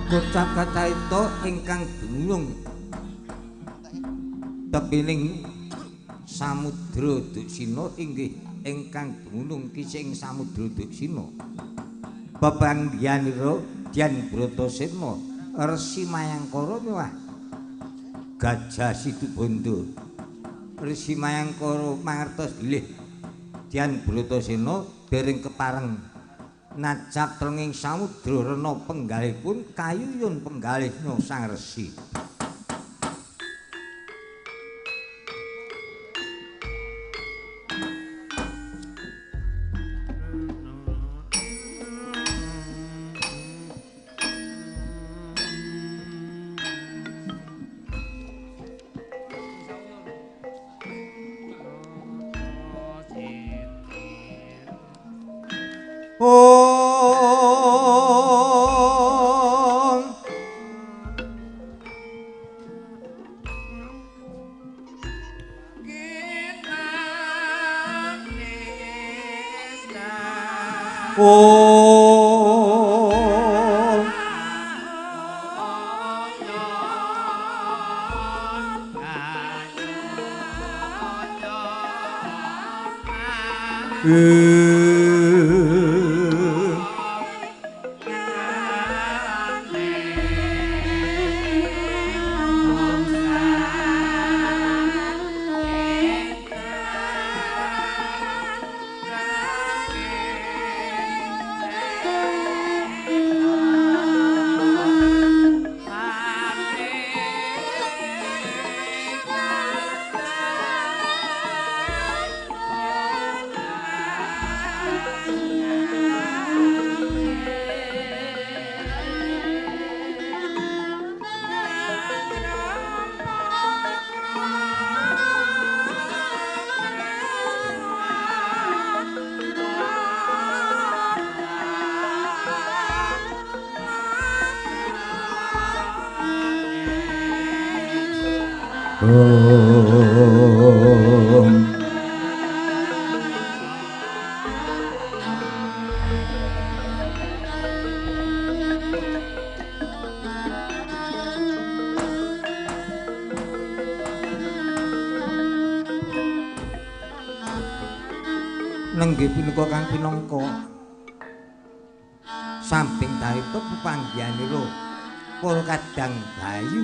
Kocap kacarita ingkang dunung tepining Samudra Duksina inggih ingkang dunung kisih ing Samudra Duksina. Pepanggihanira Dyan Bratasena Resi Mayangkara miwah Gajah Situbondo. Resi Mayangkara mangertos bilih Dyan Bratasena dereng kepareng nacap tenging samudra rena penggalihipun kayuyun penggalihna sang resi. Nenggih punika kang pinangka samping daripun pepanggihanira para kadang bayu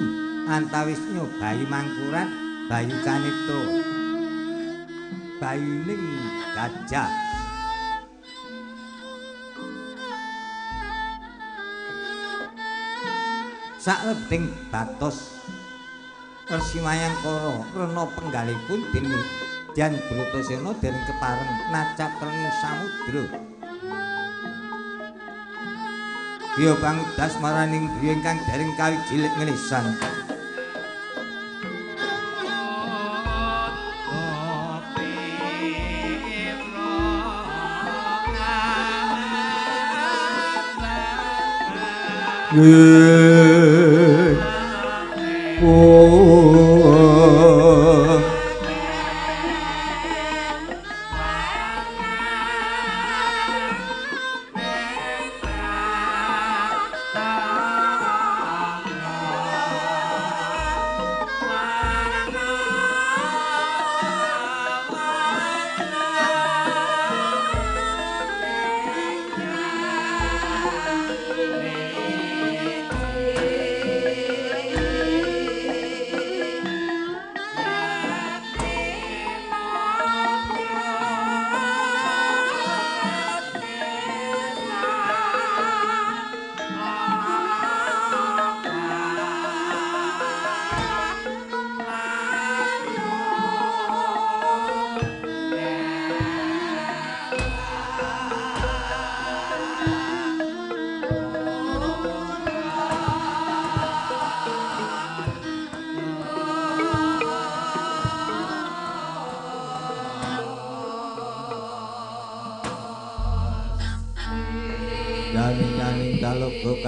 antawisnya bayi mangkurat, bayu kanitra, bayuning gajah. Saklebeting batos Resi Mayangkara rena penggalihipun dene Dyan Bratasena dereng kepareng nacap tenging samudra. Griya pangudas maraning griya ingkang dereng kawijilik ngelisan.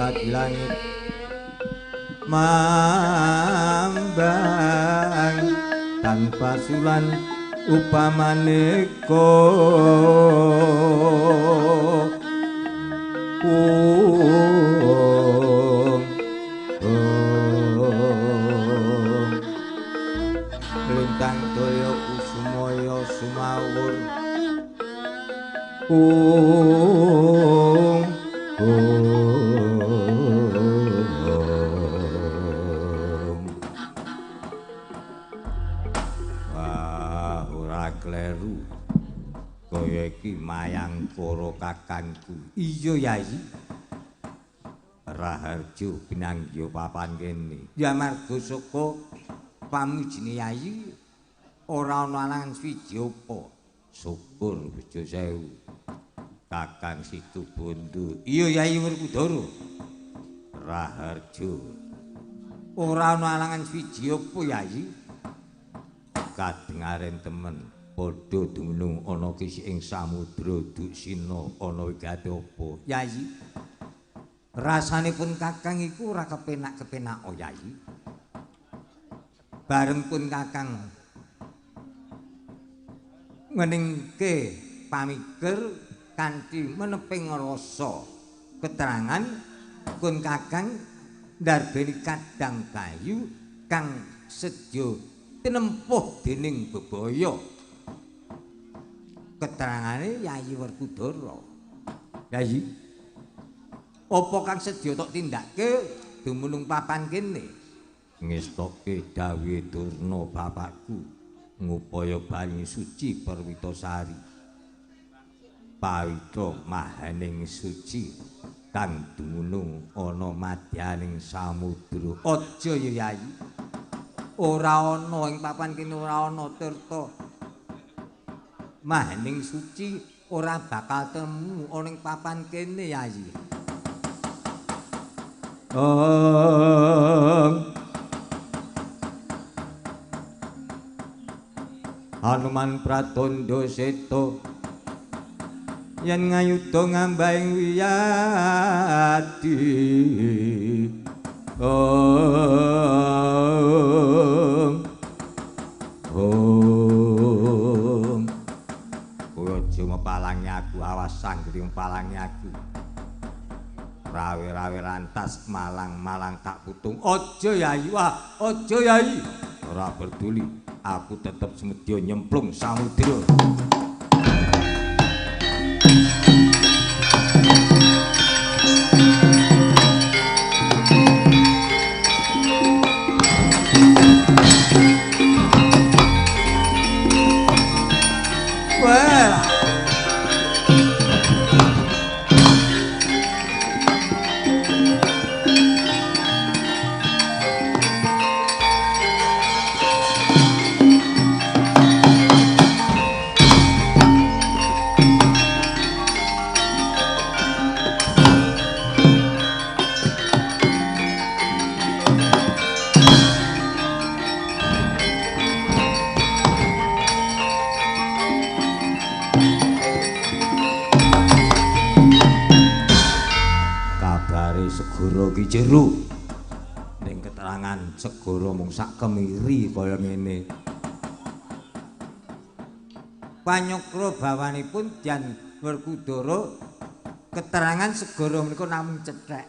Di langit mambang tanpa sulan upamane kung. Mandaya Kusumaya sumawur. Ung ung. Wah, ora kleru. Kaya iki mayangkara kakangku. Iya, Yayi. Raharjo pinanggiya papan kene. Ya marga saka pamujine Yayi ora ana alangan siji apa. Syukur bojo sewu. Kakang Situbondo. Iya Yayi Werkudara. Raharjo. Ora ana alangan siji apa Yayi. Kadengaren temen padha dumunung ana kisi ing samudra Duksina ana wigati apa Yayi. Rasanipun kakang iku ora kepenak-kepenak oh Yayi. Bareng pun kakang ngeningke pamikir kanthi meneping rasa keterangan kun kakang ndarbeni kadang bayu kang sedya tinempuh dening bebaya. Keterangane Yayi Werkudara. Yayi, apa kang sedya tok tindakke dumunung papan kene? Ngestokke dawuhe Durna bapakku ngupaya banyu suci Perwitasari. Pawitra mahaning suci kang dumunung ana madyaning samudra. Aja ya Yayi. Ora ana ing papan kene ora ana tirta mahaning suci ora bakal temu ana ing papan kene Yayi. Hanuman Pratandha Seta yen ngayuda ngambaing wiyadi. Om Om. Kowe aja mepalangi aku, awas sanggri mepalangi aku. Rawe-rawe rantas malang-malang tak putung. Aja Yayi, wah, aja Yayi. Ora peduli, aku tetep semedya nyemplung samudra. Wah. Segara ki jero ning keterangan segara mung sak kemiri kaya ngene. Panyokra bawanipun Dyan Werkudara keterangan segara menika namung cethek.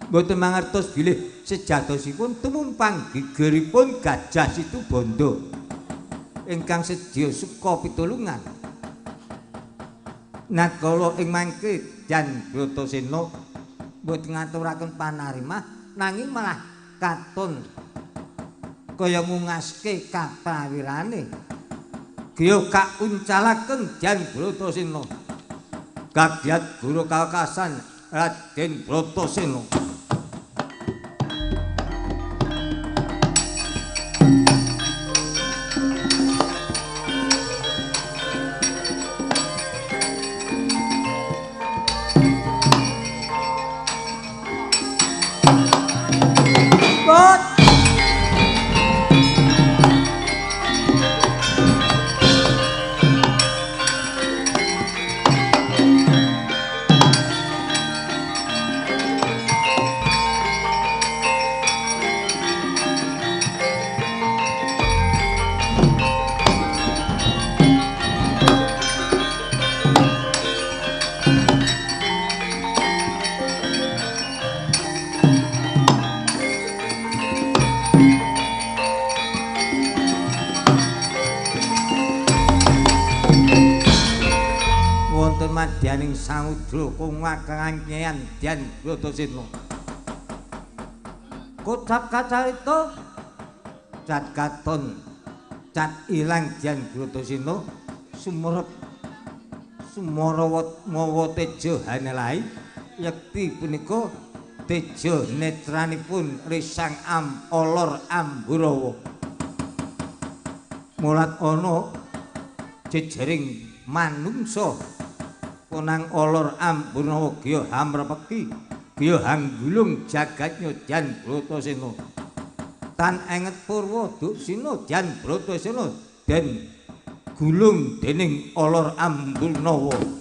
Mboten mangertos bilih sejatosipun tumumpang gegeripun Gajah Situbondo ingkang sedya suka pitulungan. Nadkala ing mangke Dyan Bratasena mboten ngaturaken panarimah nanging malah katon kaya ngungaske kaprawirane. Giya kauncalaken Dyan Bratasena. Kagyat guru kawekasan Raden Bratasena. madyaning samudra kungwakangan Dyan Bratasena. Kocap kacarita cat katon cat ilang Dyan Bratasena sumerep sumara mawa teja hanelai yekti punika teja netranipun risang am olor amburawa. Mulat ana jejering manungsa konang olor amburawa gya hamrepeki gya hanggulung jagat Dyan Bratasena. Tan enget purwa duksina Dyan Bratasena den gulung dening olor Amburnawa.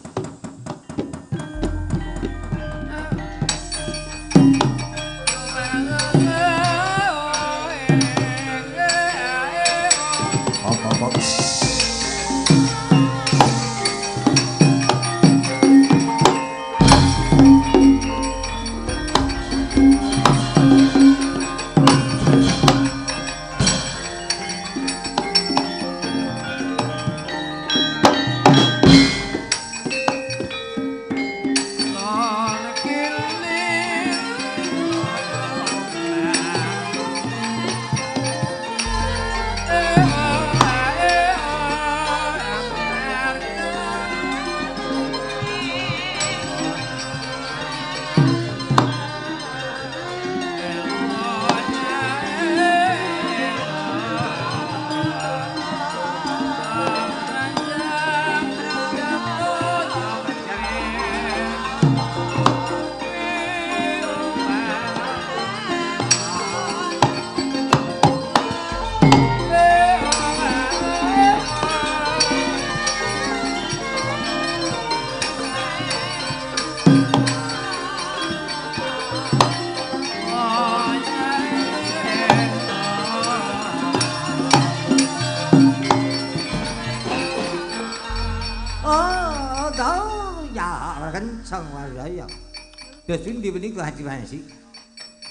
Dadi punika Haji Wansi.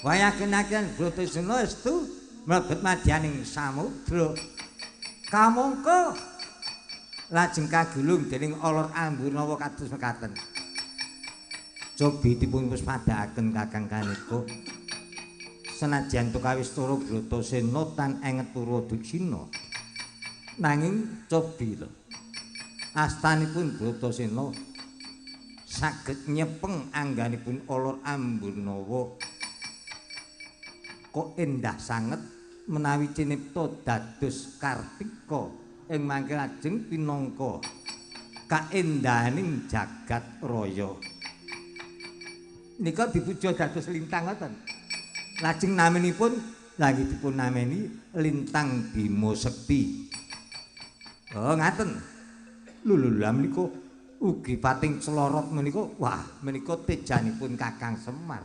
Wayah kenakan Bratasena estu mlebet madyaning samudra. Kamangka lajeng kagulung dening olor Amburnawa kados mekaten. Cobi dipun puspadhaaken Kakang Kaneka. Senajan tukawis turu Bratasena tan enget purwa duksina. Nanging cobi lho. Astanipun Bratasena saged nyepeng angganipun olor Amburnawa. Kok endah sanget menawi cinipta dados Kartika ing mangke lajeng pinangka kaendahaning jagat raya. Nika dipuja dados lintang ngoten. Lajeng naminipun lagi dipun nameni Lintang Bima Sekti. Oh ngaten. Lho lho lha menika ugi pating celorot menika, wah menika tejanipun Kakang Semar.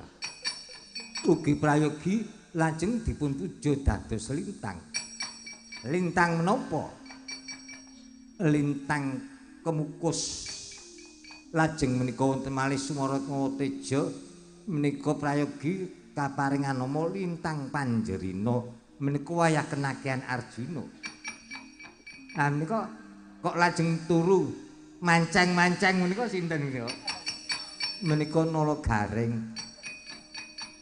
Ugi prayogi lajeng dipun puja dados lintang. Lintang menapa? Lintang kemukus. Lajeng menika wonten malih Sumaratma Teja menika prayogi kaparingan nama Lintang Panjerina menika wayah kenakian Arjuna. Nah menika kok lajeng turu manceng-manceng menika sinten menika? Menika Nala Gareng.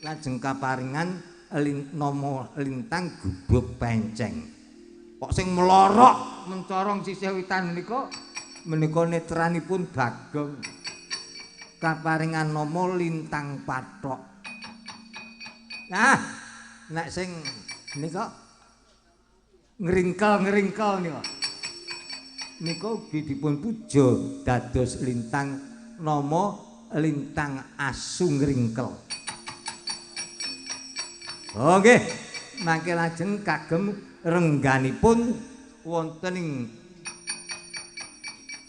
Lajeng kaparingan nama Lintang Gubuk Penceng. Kok sing melorok mencorong sisih witan menika menika netranipun Bagong. Kaparingan nama Lintang Pathok. Nah, nek sing nika ngringkel-ngringkel nika. Nika ugi dipun puja dados lintang nama Lintang Asu Ngringkel. Oh nggih, mangke lajeng kagem rengganipun wonten ing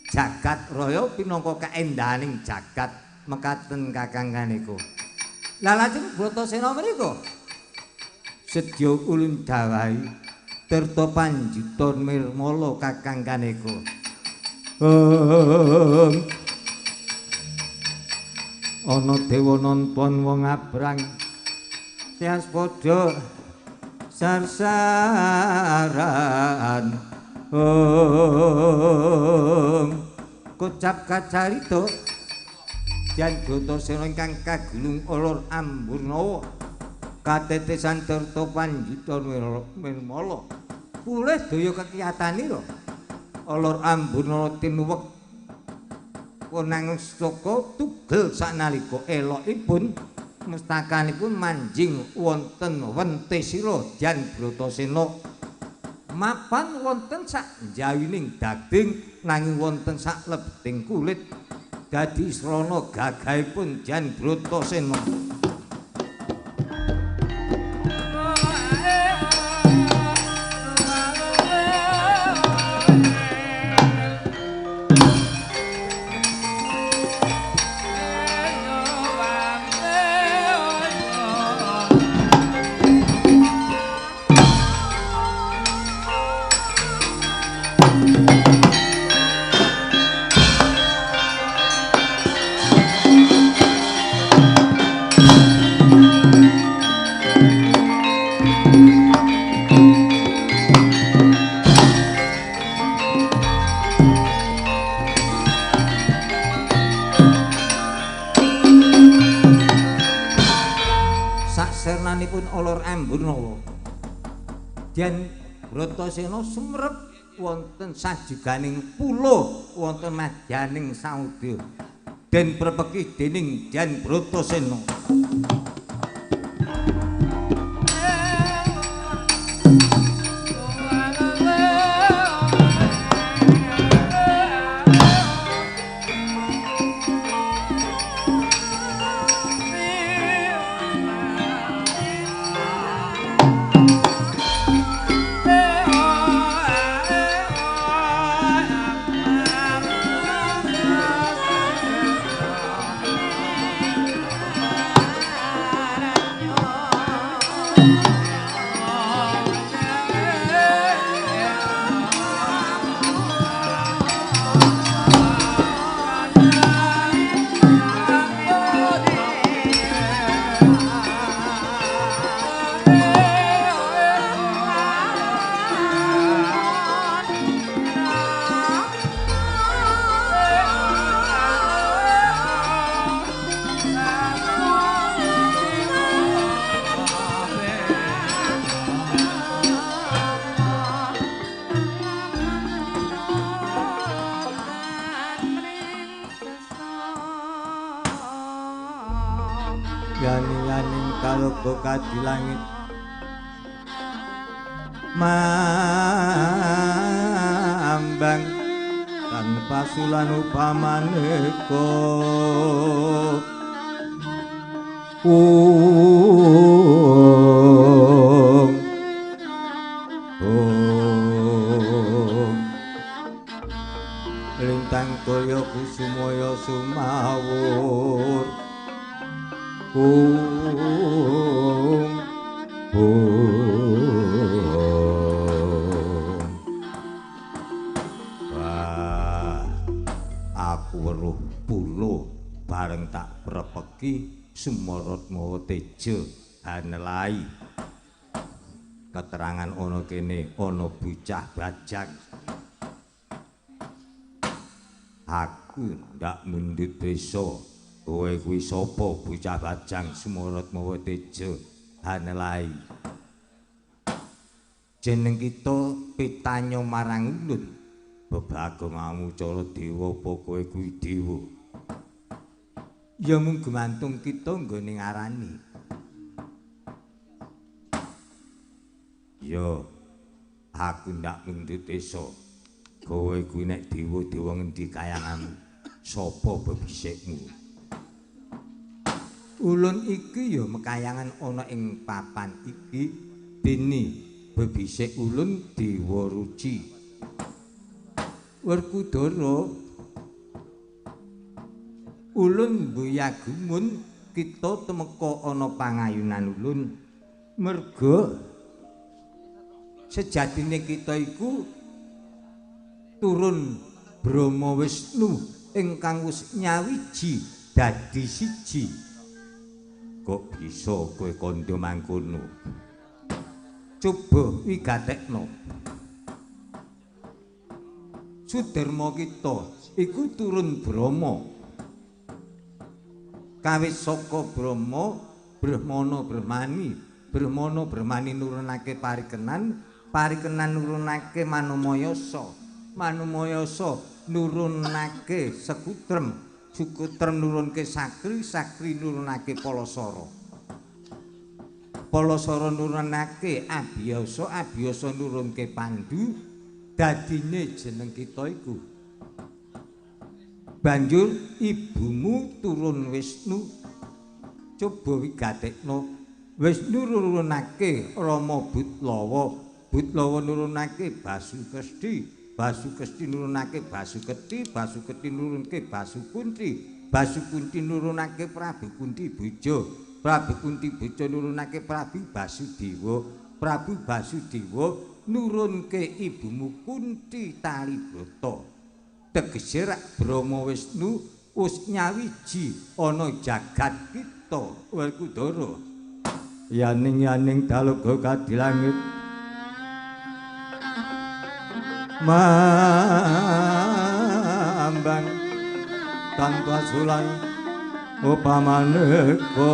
jagat raya pinangka kaendahaning jagat mekaten Kakang Kaneka. Lah lajeng Bratasena menika sedya ulun dawahi tirta panjita nirmala Kakang Kaneka. Ana dewa nonton wong abrang tias padha sarsaran. Kocap kacarita Jan Bratasena ingkang kagulung Olor Amburnawa katetesan tirta panjita nirmala pulih daya kekiyatanira Olor Amburnawa tinuwek konang saka tugel saknalika elokipun mestakanipun manjing wonten Wentesira Jan Bratasena mapan wonten sak njawining daging nanging wonten sak lebeting kulit dadi srana gagahipun Jan Bratasena. Saksenanipun Olor Amburnawa Jan Bratasena sumrep wonten sajuganing pulo wonten madyaning samudra den prepeki dening Jan Bratasena. Yani-yaning talaga kadi langit mambang tanpa sulan upamaneka ung ung lintang toya kusumaya sumawur ung ung. Wah, aku weruh pulo bareng tak prepeki sumorot mawa teja hanelai. Keterangan ana kene ana bocah bajak. Aku ndak mundhut desa. Kowe kuwi sapa bocah bajang sumorot mawa teja hanelai. Jeneng kita pitanya marang ulun. Bebagongamu cara dewa apa kowe kuwi dewa? Ya mung gumantung kita nggone ngarani. Ya aku ndak mundhut desa. Kowe kuwi nek dewa-dewa ngendi kayanganmu? Sapa bebisikmu? Ulun iki ya mekayangan ana ing papan iki dene bebisik ulun Dewa Ruci. Werkudara ulun mbuyagumun kita tumeka ana pangayunan ulun merga sejatine kita iku turun Brahma Wisnu ingkang wis nyawiji dadi siji. Kok bisa kowe kandha mangkono? Coba wigatekno. Sudarma kita iku turun Brahma. Kawit saka Brahma, Brahmana Brahmani, Brahmana Brahmani nurunake parikenan, parikenan nurunake Manumayasa, Manumayasa nurunake Sekutrem, Sekutrem nurunke Sakri, Sakri nurunake Palasara. Palasara nurunake Abiyasa, Abiyasa nurunke Pandu. Dadine jeneng kita iku. Banjur ibumu turun Wisnu. Coba wigatekno. Wisnu nurunake Rama Budlawa, Budlawa nurunake Basukesti, Basukesti nurunake Basuketi, Basuketi nurunke Basukunti, Basukunti nurunake Prabu Kunti Bojo, Prabu Kunti Bojo nurunake Prabu Basudewa, Prabu Basudewa nurunke ibumu Kunti Talibrata. Tegese rak Brahma Wisnu wis nyawiji ana jagat kita Werkudara. Yaning-yaning dalaga kadilangit mambang tanpa sulan upamaneka.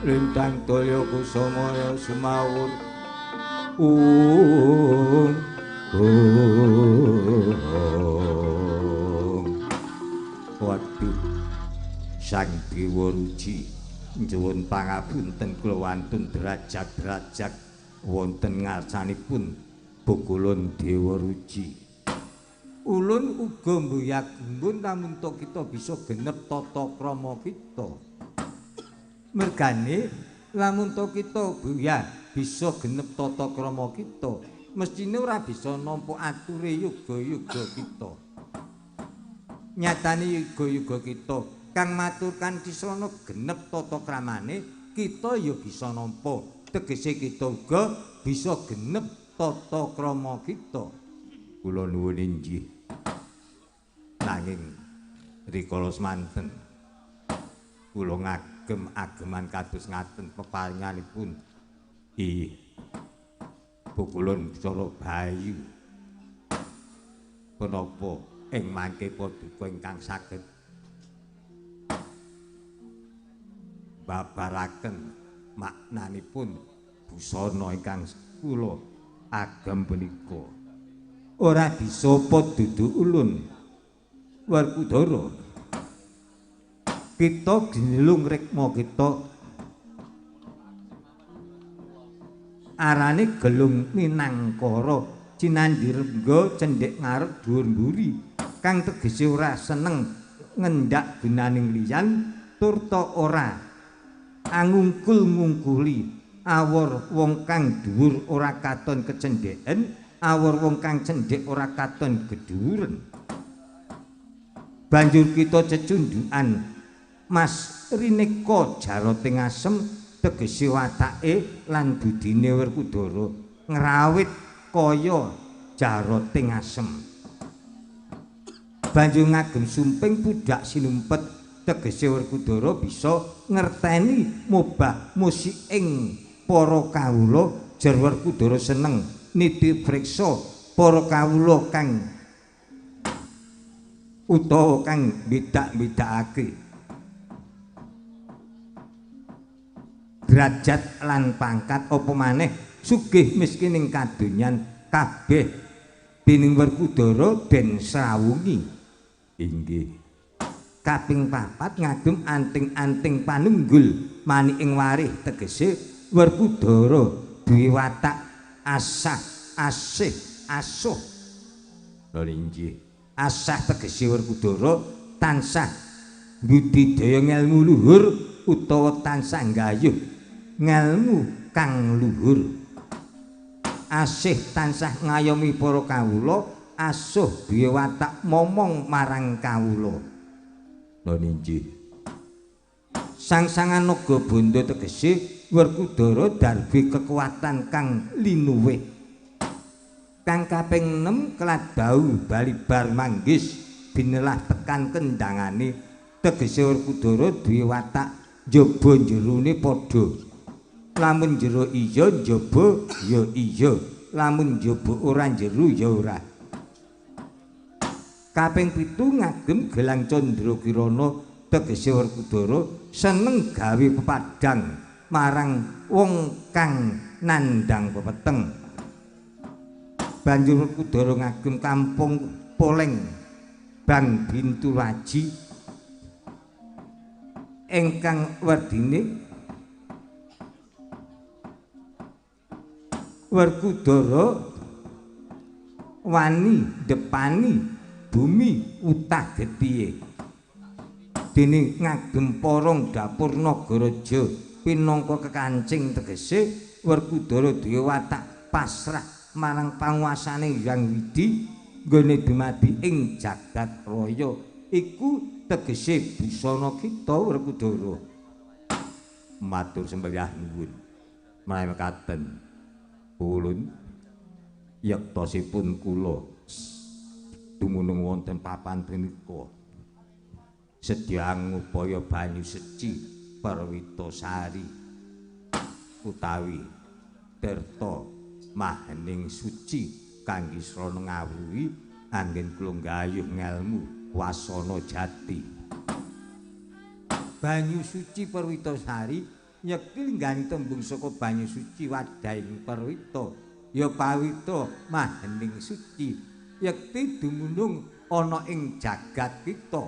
Lintang toya kusumaya sumawur. Waduh, Sang Dewa Ruci nyuwun pangapunten kula wantun derajat-derajat wonten ngarsanipun Bogolon Dewa Ruci. Ulun uga mbuyak gumun lamun to kita bisa genep tata krama kita. Mergane lamun to kita buya bisa genep tata krama kita, mestine ora bisa nampa ature yoga-yoga kita. Nyatane yoga-yoga kita kang matur kanthi srana genep tata kramane, kita ya bisa nampa. Tegese kita uga bisa genep tata krama kita. Kula nuwun inggih. Nanging rikala semanten kula ngagem ageman kados ngaten peparinganipun ih Pukulun Bathara Bayu. Punapa ing mangke paduka ingkang saged babaraken maknanipun busana ingkang kula agem punika. Ora bisa apa dudu ulun Werkudara. Kita ginelung rikma kita arane gelung minangkara cinandhi rengga cendhek ngarep dhuwur mburi kang tegese ora seneng ngendak gunaning liyan turta ora angungkul ngungkuli awor wong kang dhuwur ora katon kecendheken awor wong kang cendhek ora katon gedhuwuren. Banjur kita cecundhukan Mas Rineka Jaroting Asem tegese watake lan budine Werkudara ngrawit kaya Jaroting Asem. Banjur ngagem sumping pudak sinumpet tegese Werkudara bisa ngerteni mobah musiking para kawula jer Werkudara seneng niti priksa para kawula kang utawa kang bidak-bidakake derajat lan pangkat apa maneh sugih miskin ing kadonyan kabeh dening Werkudara den srawungi. Inggih. Kaping papat ngagem anting-anting panunggul manik ing warih tegese Werkudara duwe watak asah asih asuh. Lho inggih. Asah tegese Werkudara tansah budidaya ngelmu luhur utawa tansah nggayuh ngelmu kang luhur. Asih tansah ngayomi para kawula, asuh duwe watak momong marang kawula. Lho inggih. Sang-sangan naga bondo tegese Werkudara darbi kekuatan kang linuwih. Kang kaping 6 keladau balibar manggis binelah tekan kendangane Tegese Werkudara duwe watak njaba jerone padha. Lamun jero iya njaba ya iya, lamun njaba ora jero ya ora. Kaping 7 ngagem gelang Candra Kirana tegese Werkudara seneng gawe pepadang marang wong kang nandhang pepeteng. Banjur Werkudara ngagem kampung Poleng Bang Bintu Waji ingkang werdine Werkudara wani depani bumi utah getihe. Dene ngagem porong dapur Nagaraja pinangka kekancing tegese Werkudara duwe watak pasrah marang panguasane Hyang Widhi nggone dumadi ing jagat raya. Iku tegese busana kita Werkudara. Matur sembah nuwun menawi mekaten ulun yektosipun kula dumunung wonten papan punika sedya ngupaya banyu seci Perwitasari utawi tirta mahening suci kangge srana ngawruhi anggen kula nggayuh ngelmu wasana jati. Banyu suci Perwitasari nyekti lenggahing tembung saka banyu suci wadahing perwita ya pawita mahening suci yekti dumunung ana ing jagat kita.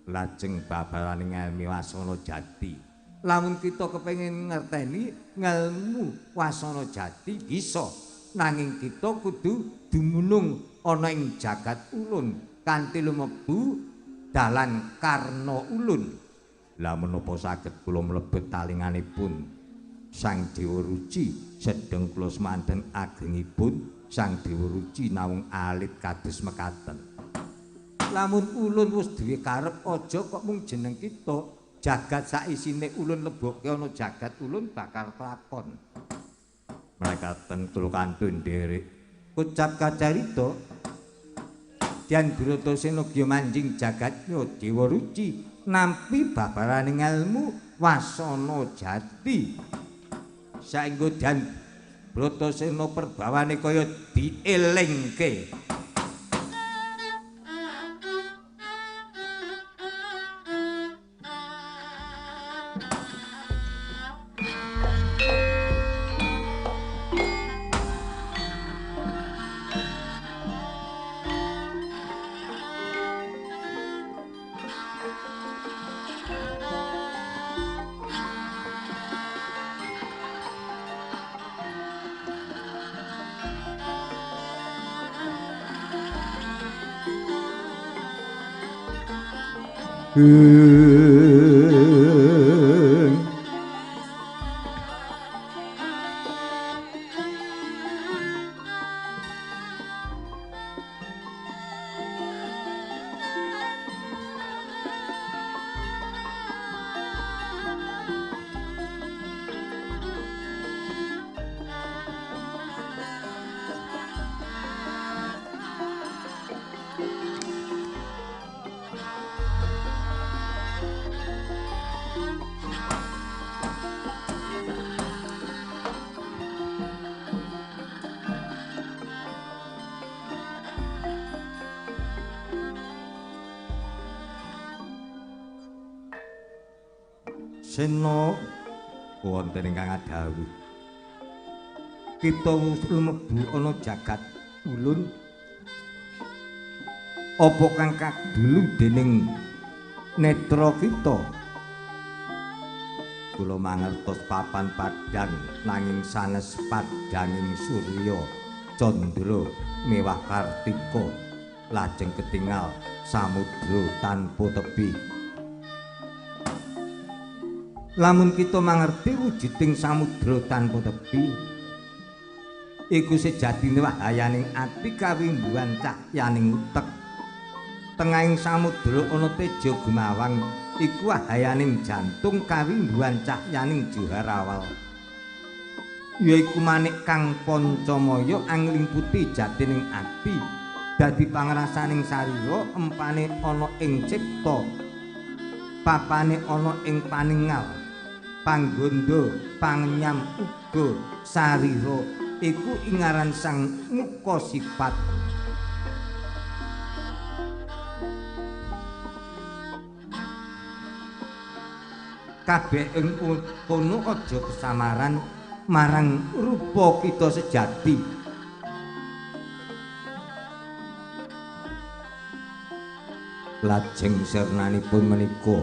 Lajeng babarane ngelmu wasana jati. Lamun kita kepengin ngerteni ngelmu wasana jati bisa, nanging kita kudu dumunung ana ing jagat ulun kanthi lumebu dalan karna ulun. Lah menapa saged kula mlebet talinganipun Sang Dewa Ruci sedeng kula semanten agengipun Sang Dewa Ruci nawung alit kados mekaten. Lamun ulun wis duwe karep aja kok mung jeneng kita jagat saisine ulun lebokke ana jagat ulun bakal kelakon. Mekaten kula kantun nderek ucap kacarita Dian Bratasena gya manjing jagat Dewa Ruci nampi babarane ngelmu wasana jati. Saengga Dian Bratasena perbawane kaya dielingke. Sena wonten ingkang adhawuh kita lumebu ana jagat ulun apa kang kadulu dening netra kita. Kula mangertos papan padhang nanging sanes padhanging surya candra mewah kartika lajeng ketingal samudra tanpa tepi. Lamun kita mangerti wujuding samudra tanpa tepi iku sejatine wahayaning ati kawimbuhan cahyaning utek. Tengahing samudra ana teja gumawang iku wahayaning jantung kawimbuhan cahyaning juharawal. Yaiku manik kang pancamaya anglimputi jatining ati Dadi pangrasaning sarira empane ana ing cipta, papane ana ing paningal, panggondo pangenyam uga sarira iku ingaran sang muka sifat. Kabeh ing kono aja kesamaran marang rupa kita sejati. Lajeng sirnanipun menika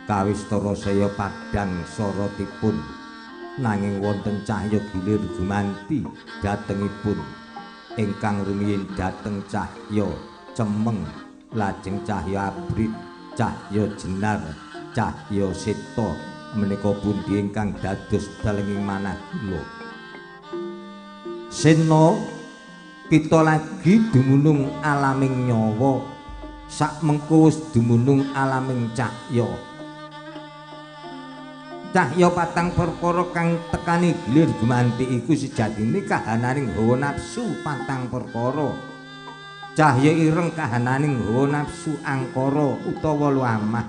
kawistara saya padhang sorotipun, nanging wonten cahya gilir gumanti dhatengipun ingkang rumiyin dhateng cahya cemeng, lajeng cahya abrit, cahya jenar, cahya seta menika pundi ingkang dados dalenging manah kula. Sena kita lagi dumunung alaming nyawa, sak mengko wis dumunung alaming cahya. Cahya patang perkara kang tekani gilir gumanti iku sejatine kahananing hawa nafsu patang perkara. Cahya ireng kahananing hawa nafsu angkara utawa luamah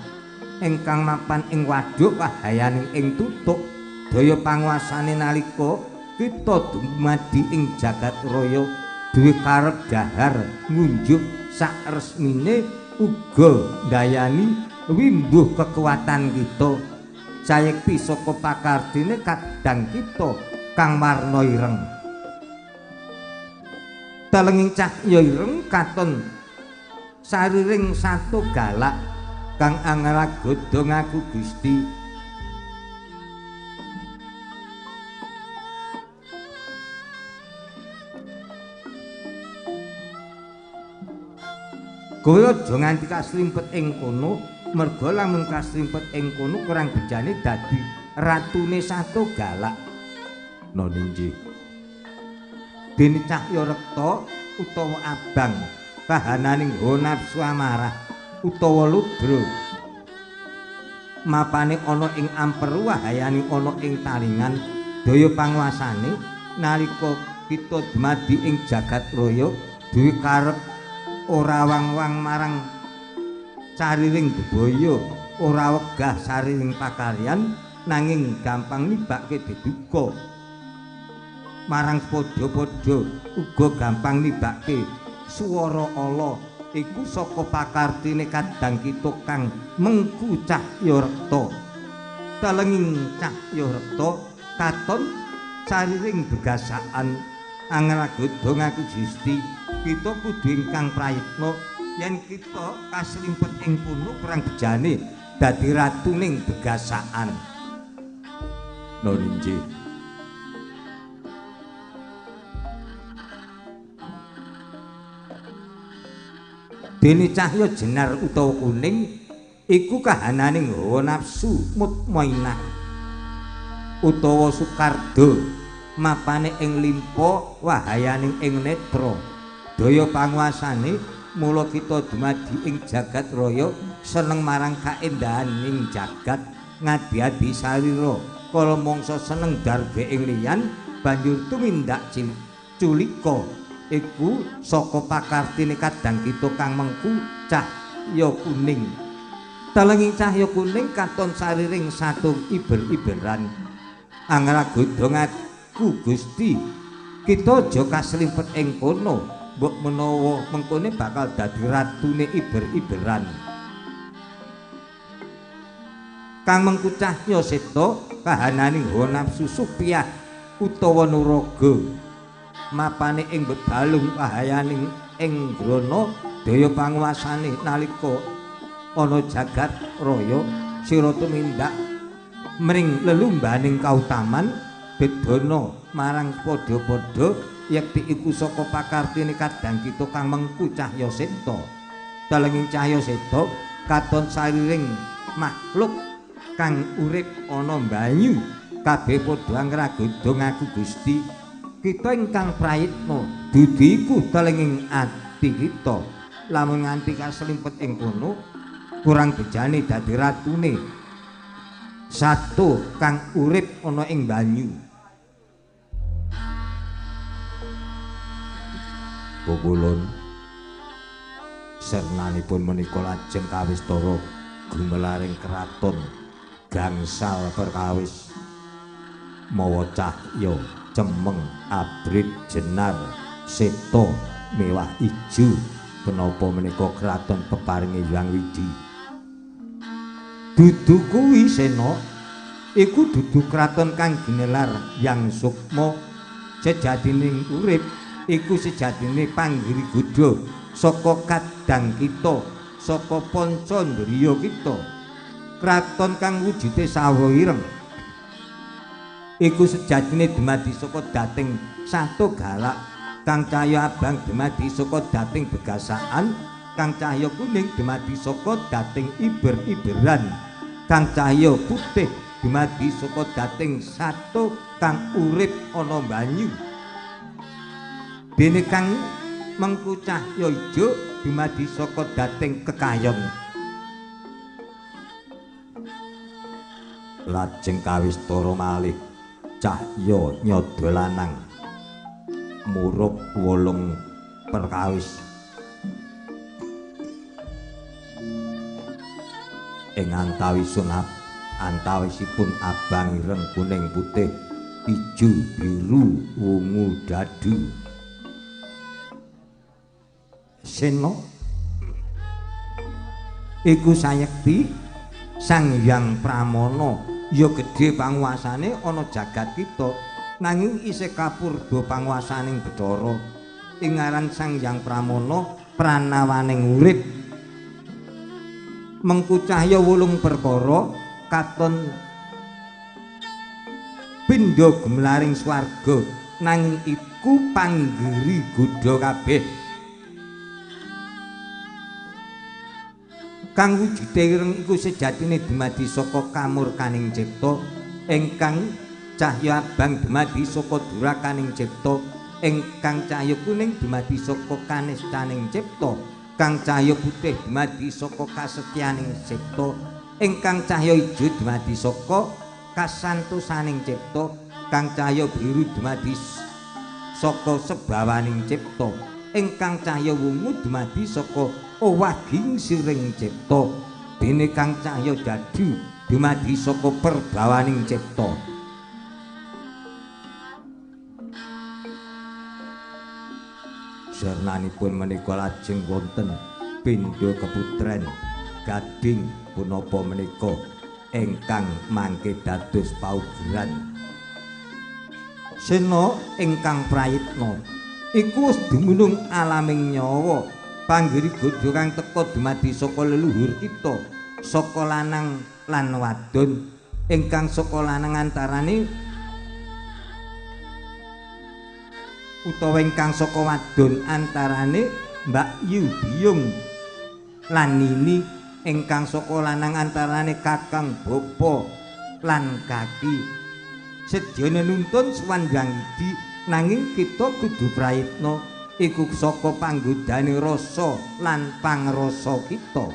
ingkang mapan ing waduk wahayaning ing tutuk daya panguasane nalika kita dumadi ing jagat raya duwe karep dahar ngunjuk sak resmine uga ndayani wimbuh kekuatan kita. Sayekti saka pakardine kadang kita kang warna ireng. Telenging cahya ireng katon sariring satu galak kang angragoda ngaku Gusti. Kowe aja nganti kaslimpet ing kono, merga lamun kaslimpet ing kono kurang bejane dadi ratune satu galak. Noni nggih. Dene cahya rekta utawa abang kahananing hawa nafsu amarah utawa ludra mapane ana ing amperu wahayane ana ing talingan daya panguasane nalika kita dumadi ing jagat raya duwe karep ora wang-wang marang sariring bebaya, ora wegah sariring pakaryan, nanging gampang nibake deduka marang padha-padha, uga gampang nibake swara ala iku saka pakartine kadang kita kang mengku cahya rekta. Telenging cahya rekta katon sariring begasaan angragoda ngaku Gusti. Kita kudu ingkang prayitna yen kita kaslimpet ing kono kurang bejane dadi ratuning begasaan. Noni nggih. Dene cahya jenar utawa kuning iku kahananing hawa nafsu mutmainah utawa sukardo mapane ing limpa wahayaning ing netra daya panguasane. Mula kita dumadi ing jagat raya seneng marang kaendahan ing jagat, ngadi-adi sarira kala mangsa seneng darbe ing liyan banjur tumindak culika iku saka pakartine kadang kita kang mengku cahya kuning. Telenging cahya kuning katon sariring satu iber-iberan angragoda ngaku Gusti. Kita aja kaslimpet ing kono, mbok menawa mengkone bakal dadi ratune iber-iberan. Kang mengku cahya seta kahananing hawa nafsu supiah utawa nuraga mapane ing bebalung wahayaning ing grana daya panguasane nalika ana jagat raya sira tumindak mring lelumbaning kautaman bedana marang padha-padha yekti iku saka pakartine kadang kita kang mengku cahya seta. Telenging cahya seta katon sariring makhluk kang urip ana banyu kabeh padha angragoda ngaku Gusti. Kita ingkang prayitna dudu iku telenging ati kita. Lamun nganti kaslimpet ing kono kurang bejane dadi ratune satu kang urip ana ing banyu. Pukulun sernanipun menika lajeng kawistara gumelaring kraton gangsal perkawis mawa cahya cemeng abrit jenar seta mewah ijo menapa menika kraton peparinge Hyang Widhi. Dudu kuwi Sena iku dudu kraton kang ginelar Hyang Sukma sejatining urip iku sejatine panggiri godha saka kadang kita saka panca ndriya kita. Kraton kang wujude sawo ireng iku sejatine dumadi saka dating sato galak kang cahya abang dumadi saka dating begasaan kang cahya kuning dumadi saka dating iber-iberan kang cahya putih dumadi saka dating sato kang urip ana banyu. Dene kang mengku cahya ijo dumadi saka dating kekayon. Lajeng kawistara malih cahya nyada lanang murup 8 perkawis ing antawisipun abang ireng kuning putih ijo biru wungu dadu. Sena iku sayekti Sang Hyang Pramana ya gedhe panguasane ana jagat kita nanging isih kapurba panguasaning Bathara. Ing aran Sang Hyang Pramana pranawaning urip mengku cahya 8 perkara katon pindha gumlaring swarga nanging iku panggiri godha kabeh. Kang wujude ireng iku sejatine dumadi saka kamurkaning cipta ingkang cahya abang dumadi saka durakaning cipta ingkang cahya kuning dumadi saka kanistaning cipta kang cahya putih dumadi saka kasetyaning cipta ingkang cahya ijo dumadi saka kasantosaning cipta kang cahya biru dumadi saka sebawaning cipta ingkang cahya wungu dumadi saka owahing siring cipta dene kang cahya dadu dumadi saka perbawaning cipta. Sernanipun menika lajeng wonten pindha keputren gading punapa menika ingkang mangke dados paugeran. Sena ingkang prayitna iku wis dumunung alaming nyawa panggiri godha kang teka dumadi saka leluhur kita saka lanang lan wadon ingkang saka lanang antarane utawa ingkang saka wadon antarane Mbak Yu Biyung lan Nini ingkang saka lanang antarane Kakang Bapa lan Kaki. Sedyana nuntun sowan Hyang Widhi nanging kita kudu prayitna iku saka panggodane rasa lan pangrasa kita.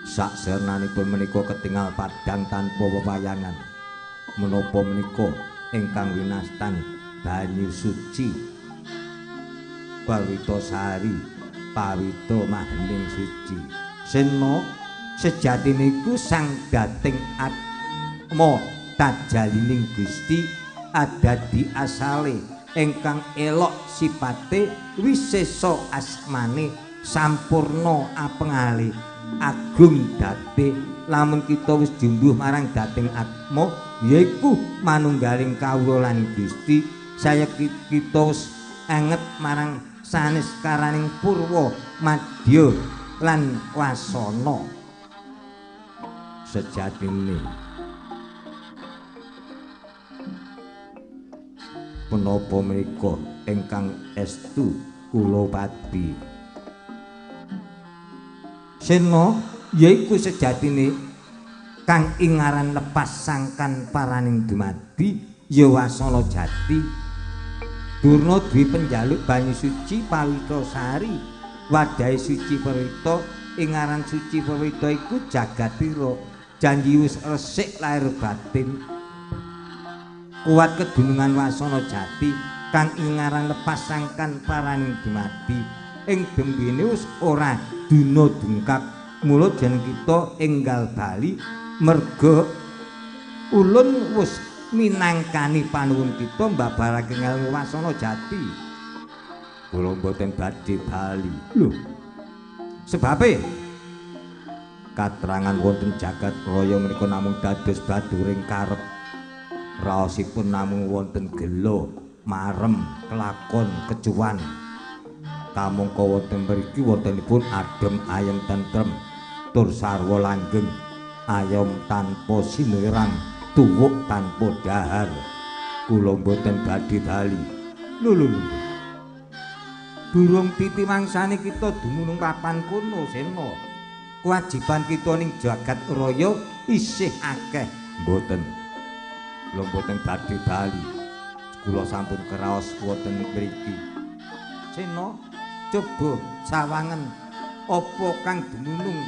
Saksernanipun menika ketingal padhang tanpa wewayangan menapa menika ingkang winastan banyu suci Pawita sari pawita mahening suci. Sena sejatine iku sang dating atma tajalining Gusti adadi asale ingkang elok sipate wisesa asmane sampurna apengale agung date. Lamun kita wis jumbuh marang dating atma yaiku manunggaling kawula lan Gusti, saya kita wis anget marang sanes karaning purwa madya lan wasana. Sejatine menapa menika ingkang estu kula pati Sena yaiku sejatine kang ing aran lepas sangkan paraning dumadi ya wasana jati. Durna duwe penjaluk banyu suci pawitra sari wadahe suci pawitra ing aran suci pawitra iku jagatira janji wis resik lahir batin kuat kedunungan wasana jati. Kang ingaran lepas sangkan paraning dumadi ing dembene wis ora dina dungkap. Mula jen kita enggal bali merga ulun wis minangkani panuwun kita mbabarake ngelmu wasana jati. Kula mboten badhe bali. Lho. Sebabe katrangan wonten jagat raya menika namung dados baduring karep. Raosipun namung wonten gela, marem, kelakon, kecuwan. Kamangka wonten mriki wontenipun adem ayem tentrem tur sarwa langgeng, ayom tanpa sinirang, tuwuk tanpa dahar. Kula mboten badhe bali. Lho lho lho. Durung titi mangsane kita dumunung papan kono Sena. Kewajiban kita ning jagat raya isih akeh. Mboten. Kula mboten badhe bali. Kula sampun kraos wonten mriki. Sena, coba sawangen apa kang dumunung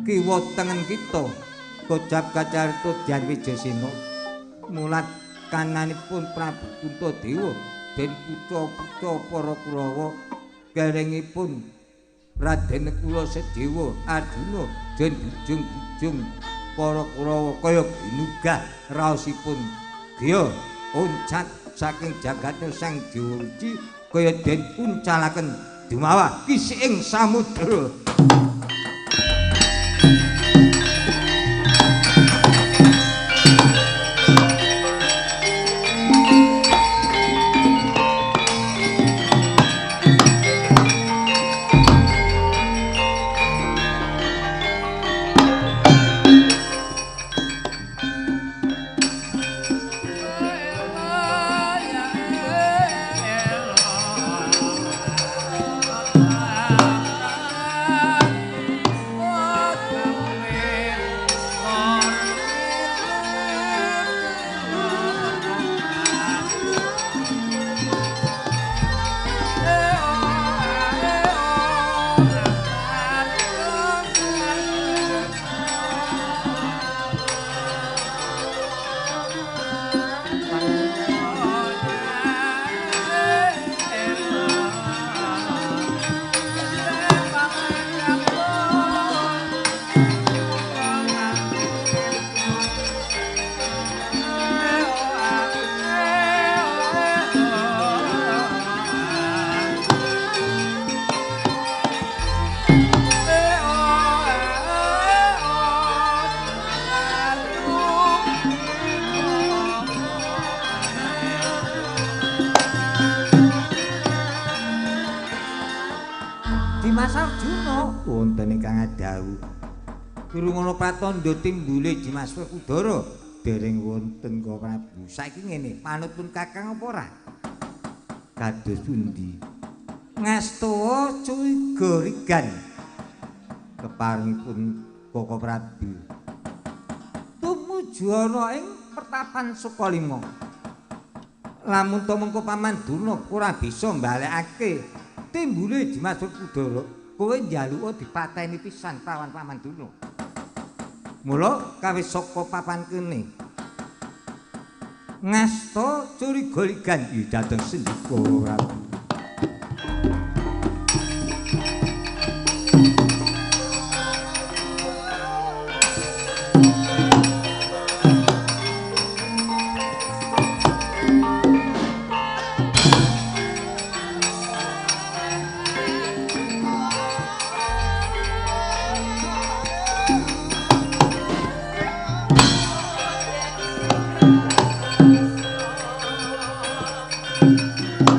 kiwa tengen kita. Kojap kacarita Dyan Wijayasena mulat kananipun Prabu Puntadewa den putra-putra para Kurawa kerengipun Raden Kula Sedewa Arjuna den bujung-bujung para Kurawa kaya ginugah raosipun gya uncat saking jagatnya Sang Dewa Ruci kaya den uncalaken dumawah kisiking samudra. Wonten ingkang adhawuh durung ana pratandha timbule Dimas Werkudara dereng wonten kok Prabu. Saiki ngene, manut pun Kakang apa ora? Kados pundi? Ngastawa curiga rigan keparingipun Koko Prabu tumuju ana ing pertapan Sukalima. Lamun to mengko Paman Durna ora bisa mbalekake timbule Dimas Werkudara, kowe njaluka dipateni pisan pawan Paman Durna. Mula kawis saka papan kene ngasta curiga ligan dhateng sendika Prabu.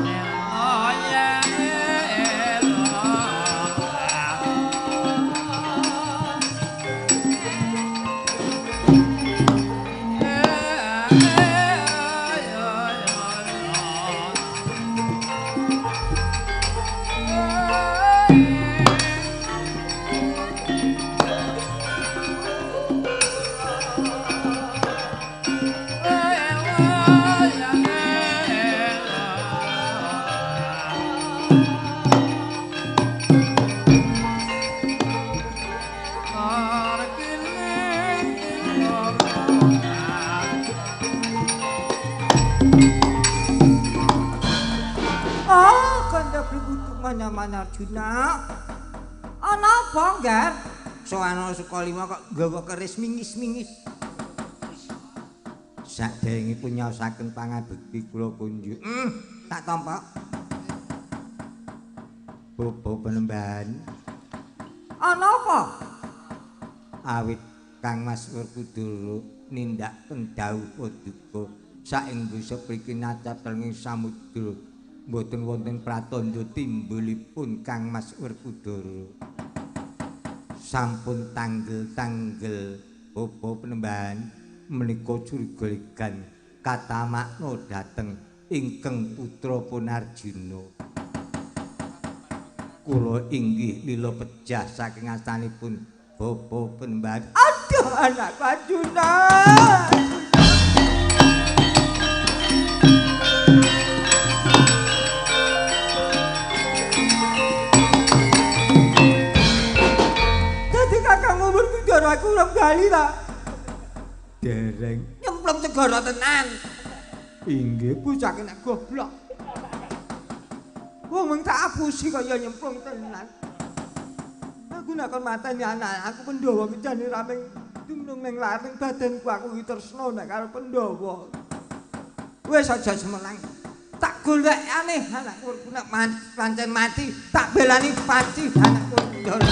Yeah. Nyaman Arjuna. Ana apa, Ngger? Sowana Sukalima kok nggawa keris mingis-mingis. Saderengipun nyaosaken pangabekti kula kunjuk. Tak tampa. Bapa Panembahan. Ana apa? Awit Kang Mas Werkudara nindakaken dawuh paduka saking desa mriki nacap ing samudra mboten wonten pratandha timbulipun Kang Mas Werkudara. Sampun tanggel-tanggel Bapa Panembahan menika curiga legan kata makna dhateng ingkang putra pun Arjuna. Kula inggih lila pejah saking astanipun Bapa Panembahan. Aduh anak Arjuna. Dadi kakang umur kudara aku urung bali ta. Dereng nyemplung segara tenan. Inggih bocah nek goblok. Wong mung tak apusi kaya nyemplung tenan. Aku nek kon mateni anak aku Pandhawa ki jane ra mung dunung ning laring badanku aku iki tresna nek karo Pandhawa. Wis aja semelang. Tak golekane anakku nek pancen mati tak belani pati anakku Pandhawa.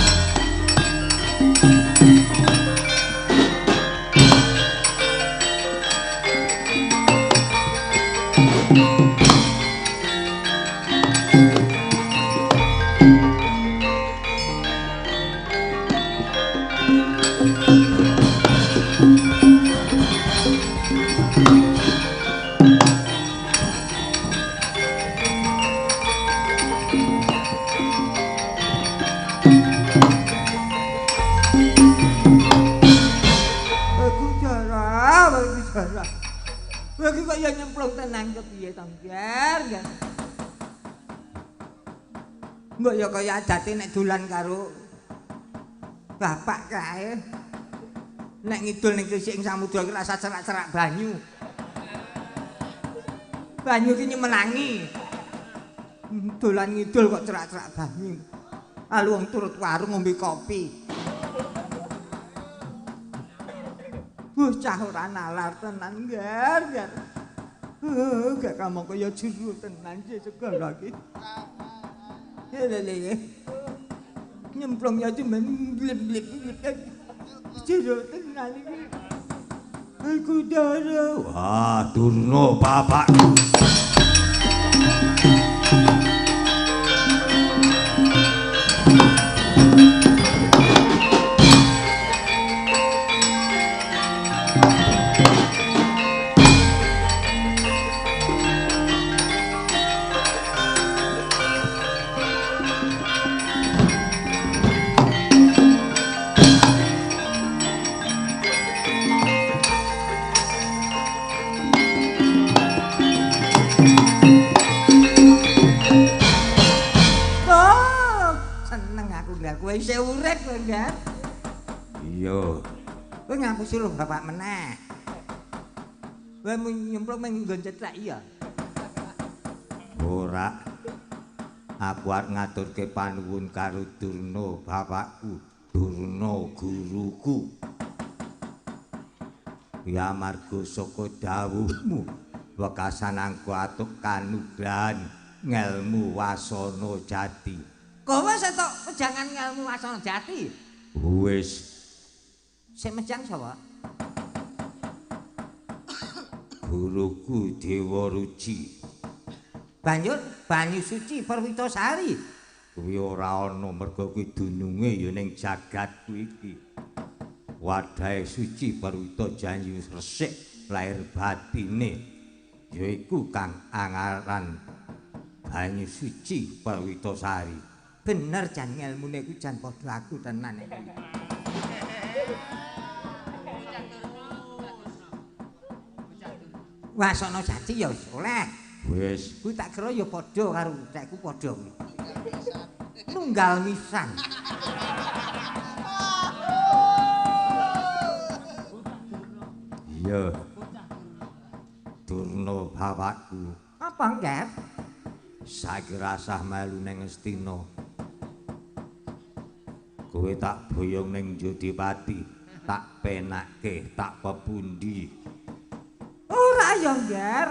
Iki kok ya nyemplung tenan kepiye to, Ngger? Mbok ya kaya adate nek dolan karo bapak kae. Nek ngidul ning krisik ing samudra iki rasa cerak-cerak banyu. Banyu iki nyemelangi. Dolan ngidul kok cerak-cerak banyu. Lalu wong turut warung ngombe kopi. Bocah ora nalar tenan, Ngger, Ngger. Gak kamong kaya jero tenan sih segala iki. Lele. Nyemplung ya cuman blip-blip. Jero tenan iki. Aku dara. Wah, Durna bapakku. Kowe isih urip kowe, Ngger. Iya. Kowe ngapusi lho bapak meneh. Kowe nyemplung mung nggon cetrek iya. Ora. Aku arep ngaturke panuwun karo Durna bapakku, Durna guruku. Ya marga saka dawuhmu wekasan angko atuk kanugrahan ngelmu wasana jati. Kowe wis entuk wejangan ngelmu wasana jati? Wis. Sing mejang sapa? Guruku Dewa Ruci. Banjur banyu suci Perwitasari. Kuwi ora ana merga kuwi dununge ya ning jagat kuwi iki. Wadahe suci Perwita janji resik lahir batine yaiku kang angaran banyu suci Perwitasari. Bener jan ngelmune kuwi jan padha aku tenan iki. Wasana jati ya wis oleh. Wis. Kuwi tak kira ya padha karo tekku padha kuwi. Nunggal misan. Iya. Durna bapakku. Apa, Ngger? Saiki rasah melu ning Ngastina. Kowe tak boyong ning Jodipati, tak penake, tak pepundi. Ora ya, Ngger.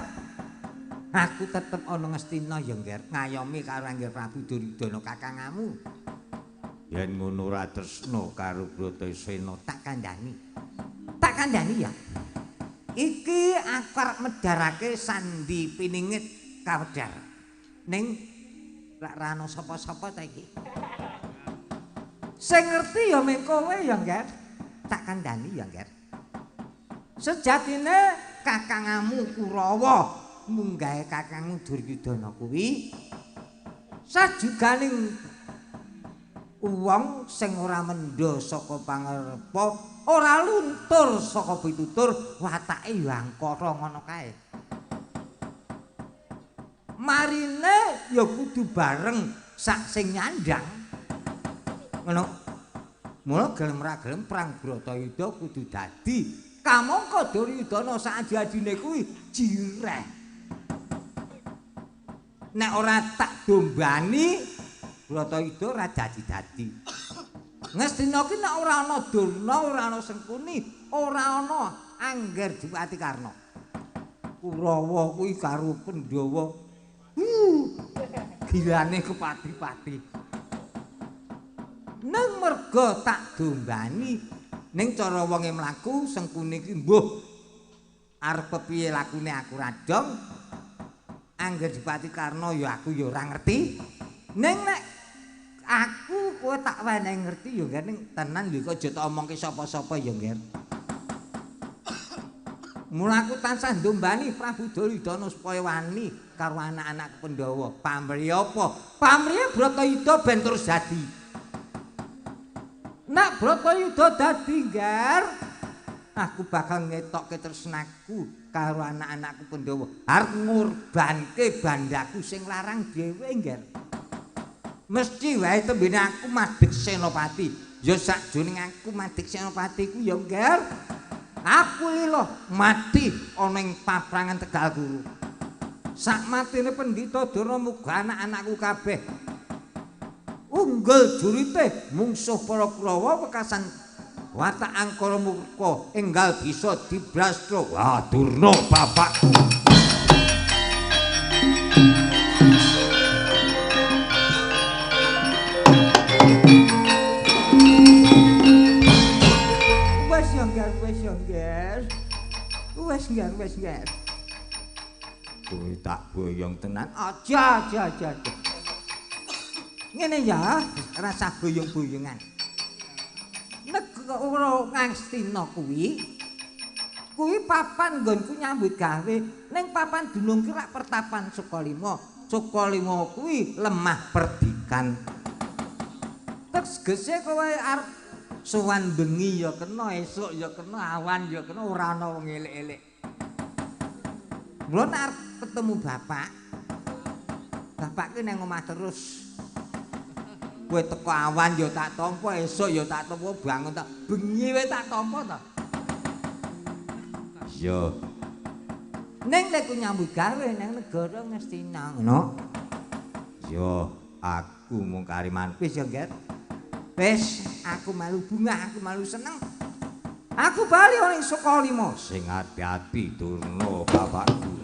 Aku tetep ana Ngastina ya, Ngger, ngayomi karo Angger Prabu Duryudana kakangamu. Yen ngono ora tresna karo Bratasena, tak kandhani. Tak kandhani ya. Iki aku arep medharake sandi piningit kawedhar. Ning lak ra ana sapa-sapa ta iki. Sing ngerti ya mung kowe ya, Ngger. Tak kandhani ya, Ngger. Sejatine kakangamu Kurawa munggahe kakangmu Duryudana kuwi sajuganing wong sing ora mendha saka pangarepa, ora luntur saka pitutur, watake ya angkara ngono kae. Marine ya kudu bareng sak sing nyandang. Ngono. Mula gelem ra gelem perang Bratayuda kudu dadi. Kamangka Duryudana sak adi-adine kuwi jireh. Nek ora tak dombani Bratayuda ora dadi-dadi. Ngastina ki nek ora ana Durna, ora ana Sengkuni, ora ana Angger Dipati Karna. Kurawa kuwi karo Pandhawa. Gilane kepati-pati. Neng merga tak dombani, ning cara wonge mlaku Sengkuni ki mbuh arep piye lakune aku ra dong. Angger Dipati Karna ya aku ya ora ngerti. Ning nek aku kowe tak wenehi ngerti ya Ngger, ning tenan lho kok aja tak omongke sapa-sapa ya Ngger. Mula aku tansah ndombani Prabu Duryudana supaya wani karo anak-anak Pandhawa. Pamrih apa? Pamrihe Bratayuda ben terus dadi. Nek Bratayuda dadi, Ngger, aku bakal ngetokke tresnaku karo anak-anakku Pandhawa. Arep ngorbanke bandaku sing larang dhewe, Ngger. Mesti wae tembene aku madeg senopati. Ya sakjroning aku madeg senopati ku ya, Ngger, aku lila mati ana ing paprangan Tegal Kuru. Sak matine Pendhita Durna muga anak-anakku kabeh unggul jurite mungsuh para Kurawa wekasan watak angkara murka enggal bisa dibrastra. Wah, Durna bapakku. Wes ya, Ngger, wes ya, Ngger. Wes, Ngger, wes, Ngger. Kowe tak boyong tenan. Aja, aja, aja, aja. Ngene ya, rasah boyong-boyongan. Negara Ngastina kuwi kuwi papan nggonku nyambut gawe. Ning papan dunung ki rak pertapan Sukalima. Sukalima kuwi lemah perdikan. Tegese kowe arep sowan bengi ya kena, esuk ya kena, awan ya kena, ora ana wong elek-elek. Mula nek arep ketemu bapak, bapak ki nang omah terus. Kowe teko awan ya tak tampa, esuk ya tak tampa, bangun tak bengi wae tak tampa ta. Iya. Ning lek nyambut gawe nang negara Ngastina ngono. Iya, aku mung kariman. Wis ya, Ngger. Wis, aku malu bungah, aku malu seneng. Aku bali ning Sukalima. Sing ati-ati Durna bapakku.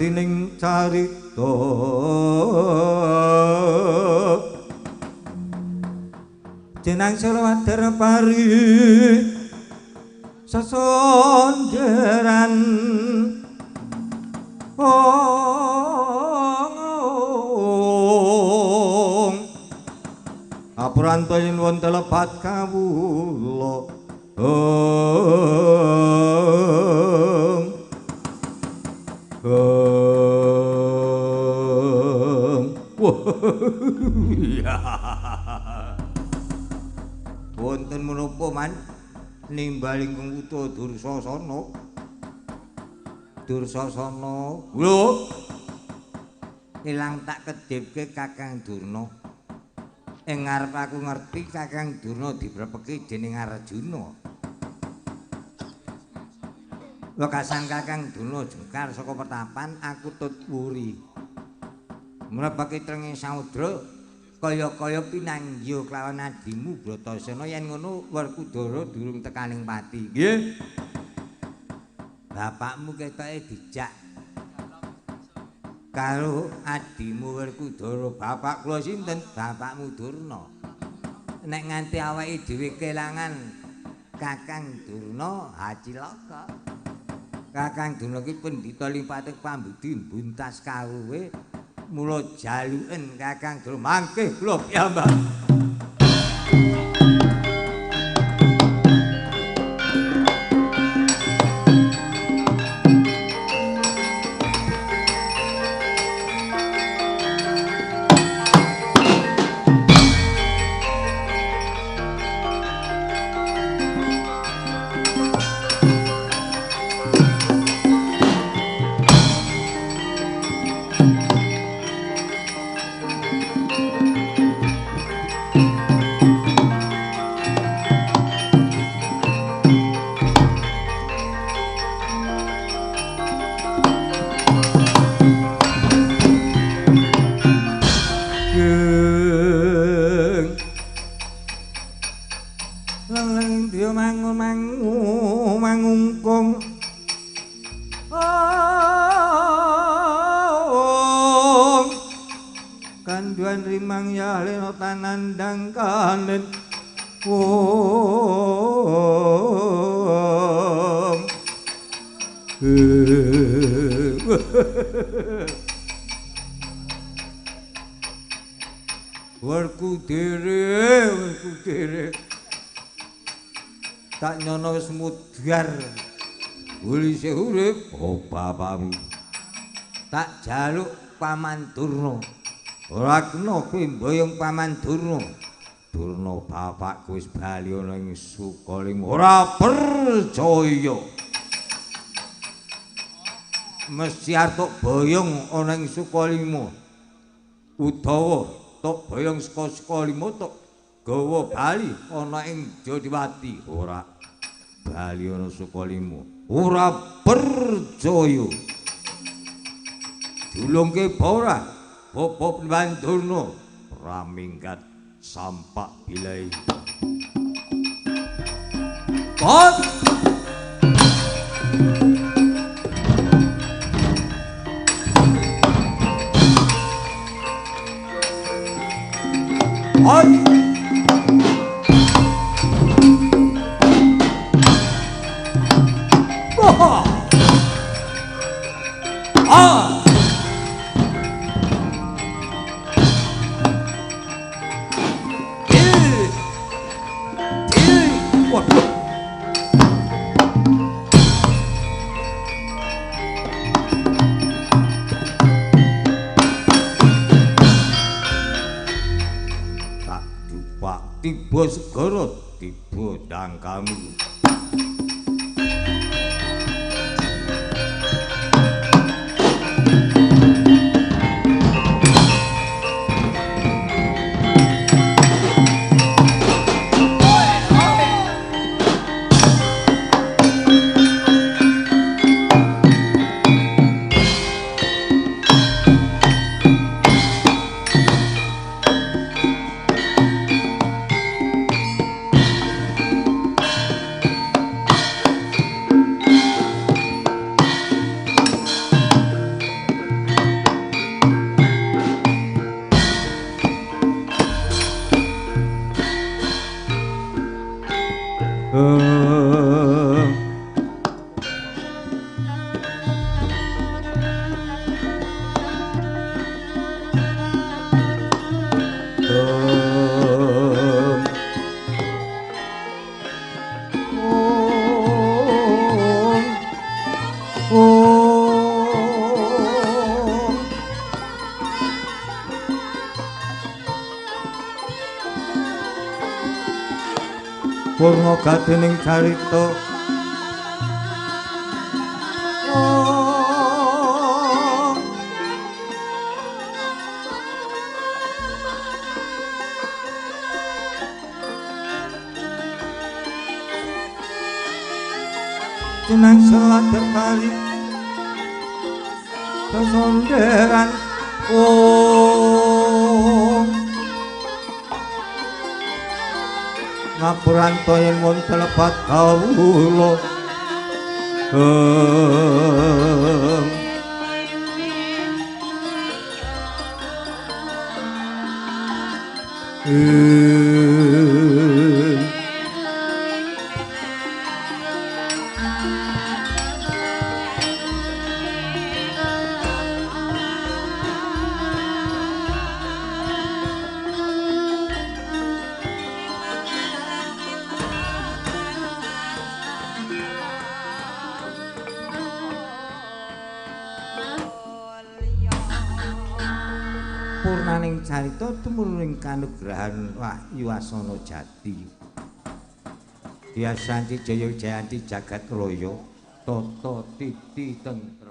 Sawardining carita jenang selawader pari sesonderan ong apranto yen wonten lepat kawula Wonten menapa man nimbal ingkang kutha Dursasana. Dursasana. Lho. Ilang tak kedhipke Kakang Durna. Ing ngarep aku ngerti Kakang Durna dibrepeki dening Arjuna. Wekasan Kakang Durna jengkar saka petapan aku tut wuri. Mrepeki trenging samudra kaya-kaya pinanggiya kelawan adimu Bratasena yen ngono Werkudara durung tekaning pati. Nggih. Bapakmu ketoke dijak karo adimu Werkudara. Bapak kula sinten? Bapakmu Durna. Nek nganti awake dhewe kelangan Kakang Durna, ha cilaka. Kakang Durna ki pendhita limpating pambudi mbuntas kawruhe. Mula jaluken Kakang Durna mangke kula piyambak. Werkudara tak nyono wis mudhar ulise urip. Oh bapakmu tak jaluk Paman Durna. Ora kena kowe mboyong Paman Durna. Durna bapakku wis bali ana ing Sukalima. Ora percaya. Mesti arep tok boyong ana ing Sukalima. Utawa tok boyong saka Sukalima tok gawa bali ana ing Jodiwati. Ora bali ana Sukalima. Ora percaya. Dulungke ora Bapak Paman Durna. Ora minggat sampak bilai. Pot. Oi. Oh. Ah. Waduh. Tak dupak tiba segara tiba dangkamu. Purna gatining carita jeneng selat kali kesonderan om ngapuranto yen wonten lepat kawula Purnaning carita tumurun kanugrahan Wahyu Asana Jati. Biasanti Jaya Jayanti jagat raya tata titi tentrem.